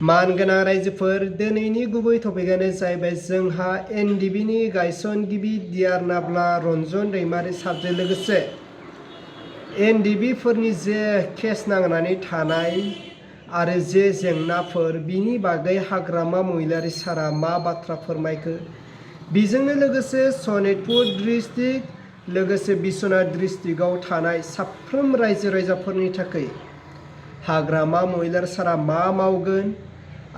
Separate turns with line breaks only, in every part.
मानगोनां रायजोफोर दिनैनि गुबै टपिकआनो जाहैबाय जोंहा एनडिबिनि गायसनगिरि डिआर नाब्ला रन्जन दैमारि सारजों लोगोसे एनडिबिफोरनि जे केस नांनानै थानाय आरो जे जेंनाफोर बिनि बागै हाग्रामा महिलारि सारा मा बाथ्रा फोरमायखो बेजोंनो लोगोसे सनितपुर डिस्ट्रिक्ट लोगोसे बिश्वनाथ डिस्ट्रिक्टआव थानाय साफ्रोम रायजो राजाफोरनि थाखाय हाग्रामा महिलारि सारा मा मावगोन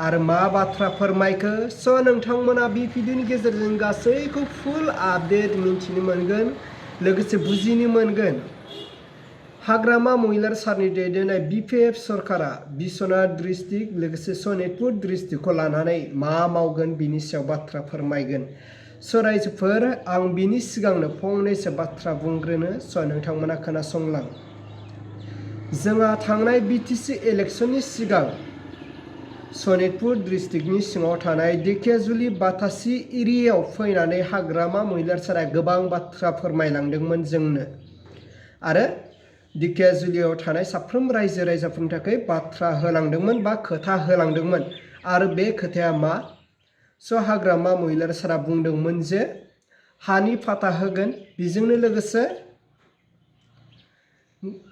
आरो मा बाथ्रा फोरमायखो नोंथांमोना बे भिडिअनि गेजेरजों गासैखौ फुल आपडेट मिन्थिनो मोनगोन लोगोसे बुजिनो मोनगोन। हाग्रामा महिलारि सारनि दैदेननाय बिपिएफ सरकारा बिश्वनाथ डिस्ट्रिक्ट लोगोसे सनितपुर डिस्ट्रिक्टखौ लानानै मा मावगोन बिनि सायाव बाथ्रा फोरमायगोन। रायजोफोर आं बिनि सिगांनो फंनैसो बाथ्रा बुंग्रोनो नोंथांमोना खोनासंलां। जोंहा थांनाय बिटिसि इलेक्शननि सिगां सनितपुर डिस्ट्रिक्टनि सिङाव थानाय ढेकियाजुलि बातासि एरियायाव फैनानै हाग्रामा महिलारि सारा गोबां बाथ्रा फोरमायलांदोंमोन जोंनो आरो ढेकियाजुलियाव थानाय साफ्रोम रायजो राजाफोरनि थाखाय बाथ्रा होलांदोंमोन बा खोथा होलांदोंमोन आरो बे खोथाया मा हाग्रामा महिलारि सारा बुंदोंमोन जे हानि फाता होगोन बेजोंनो लोगोसे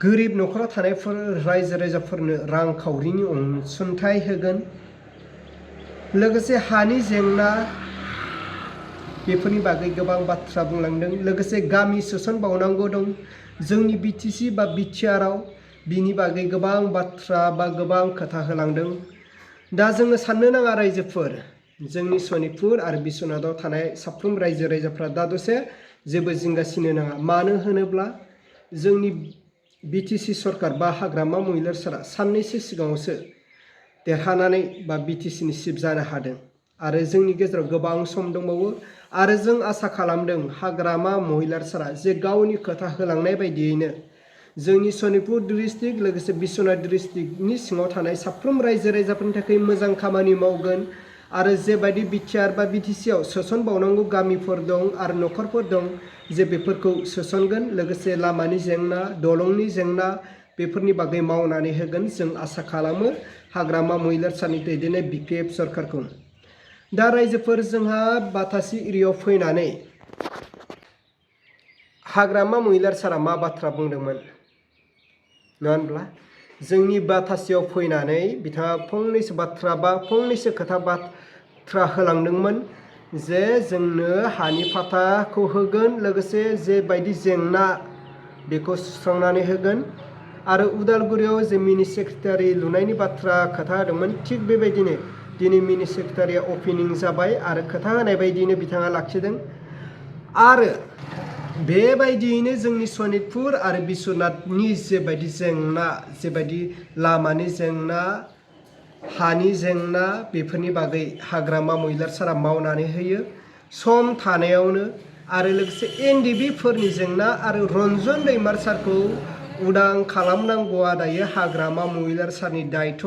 गोरिब न'खराव थानाय रायजो राजाफोरनो रांखावरिनि अनसुंथाइ होगोन लोगोसे हानि जेंना बेफोरनि बागै गोबां बाथ्रा बुंलांदों। लोगोसे गामि सोसनबावनांगौ दं जोंनि बिटिसि बा बिटिआरआव बिनि बागै गोबां बाथ्रा बा गोबां खोथा होलांदों। दा जोङो साननो नाङा रायजोफोर जोंनि सनितपुर आरो बिश्वनाथआव थानाय साफ्रोम रायजो राजाफ्रा दा दसे जेबो जिंगासिनो नाङा। मानो होनोब्ला जोंनि बिटिसि सरकार बा हाग्रामा महिलारि सारा साननैसो सिगाङावसो देरहानानै बा बिटिसिनि चिफ जानो हादों आरो जोंनि गेजेराव गोबां सम दंबावो आरो जों आसा खालामदों हाग्रामा महिलारि सारा जे गावनि खोथा होलांनाय बायदियैनो जोंनि सनितपुर डिस्ट्रिक्ट लोगोसे बिश्वनाथ डिस्ट्रिक्टनि सिङाव थानाय साफ्रोम रायजो राजाफोरनि थाखाय मोजां खामानि मावगोन आरो जेबायदि बिटिआर बा बिटिसिआव सोसनबावनांगौ गामिफोर दं आरो न'खरफोर दं जे बेफोरखौ सोसनगोन लोगोसे लामानि जेंना दलंनि जेंना बेफोरनि बागै मावनानै होगोन जों आसा खालामो हाग्रामा महिलारि सारनि दैदेननाय बिपिएफ सरकारखौ। दा रायजोफोर जोंहा बातासि एरियायाव फैनानै हाग्रामा महिलारि सारा मा बाथ्रा बुंदोंमोन नङा होनब्ला जोंनि बातासियाव फैनानै बिथाङा फंनैसो बाथ्रा बा फंनैसो खोथा बाथ्रा होलांदोंमोन जे जोंनो हानि फाताखौ होगोन लोगोसे जेबायदि जेंना बेखौ सुस्रांनानै होगोन आरो उदालगुरियाव जे मिनि सेक्रेटारि लुनायनि बाथ्रा खोथा होदोंमोन थिग बेबायदिनो दिनै मिनि सेक्रेटारिया अपेनिं जाबाय आरो खोथा होनाय बायदियैनो बिथाङा लाखिदों आरो बेबायदियैनो जोंनि सनितपुर आरो बिश्वनाथनि जेबायदि जेंना जेबायदि लामानि जेंना हानि जेंना बेफोरनि बागै हाग्रामा महिलारि सारा मावनानै होयो सम थानायावनो आरो लोगोसे एनडिबिफोरनि जेंना आरो रन्जन दैमारि सारखौ उदां खालामनांगौआ दायो हाग्रामा महिलारि सारनि दायथ'।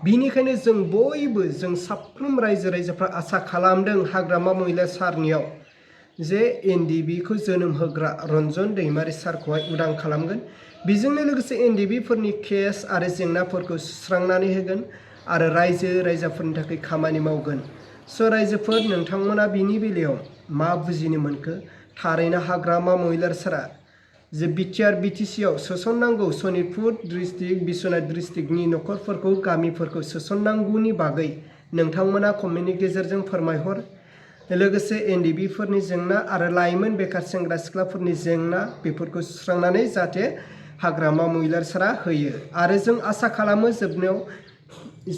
बिनिखायनो जों बयबो जों साफ्रोम रायजो राजाफ्रा आसा खालामदों हाग्रामा महिलारि सारनियाव जे एनडिबिखौ जोनोम होग्रा रन्जन दैमारि सारखौहाय उदां खालामगोन बेजोंनो लोगोसे एनडिबिफोरनि केस आरो जेंनाफोरखौ सुस्रांनानै होगोन आरो रायजो राजाफोरनि थाखाय खामानि मावगोन। रायजोफोर नोंथांमोना बिनि बेलायाव मा बुजिनो मोनखो थारैनो हाग्रामा महिलारि सारा जे बिटिआर बिटिसिआव सोसननांगौ सनितपुर डिस्ट्रिक्ट बिश्वनाथ डिस्ट्रिक्टनि न'खरफोरखौ गामिफोरखौ सोसननांगौनि बागै नोंथांमोना कमेन्टनि गेजेरजों फोरमायहर लोगोसे एनडिबिफोरनि जेंना आरो लाइमोन बेखार सेंग्रा सिख्लाफोरनि जेंना बेफोरखौ सुस्रांनानै जाहाथे हाग्रामा महिलारि सारा होयो आरो जों आसा खालामो जोबनायाव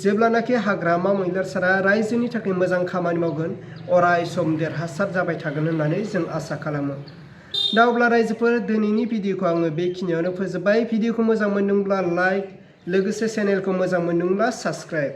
जेब्लानाखि हाग्रामा महिलारि सारा रायजोनि थाखाय मोजां खामानि मावगोन अराय सम देरहासार जाबाय थागोन होननानै जों आसा खालामो। दा अब्ला रायजोफोर दिनैनि भिडिअखौ आङो बेखिनियावनो फोजोबबाय। भिडिअखौ मोजां मोनदोंब्ला लाइक लोगोसे चेनेलखौ मोजां मोनदोंब्ला साबस्क्राइब।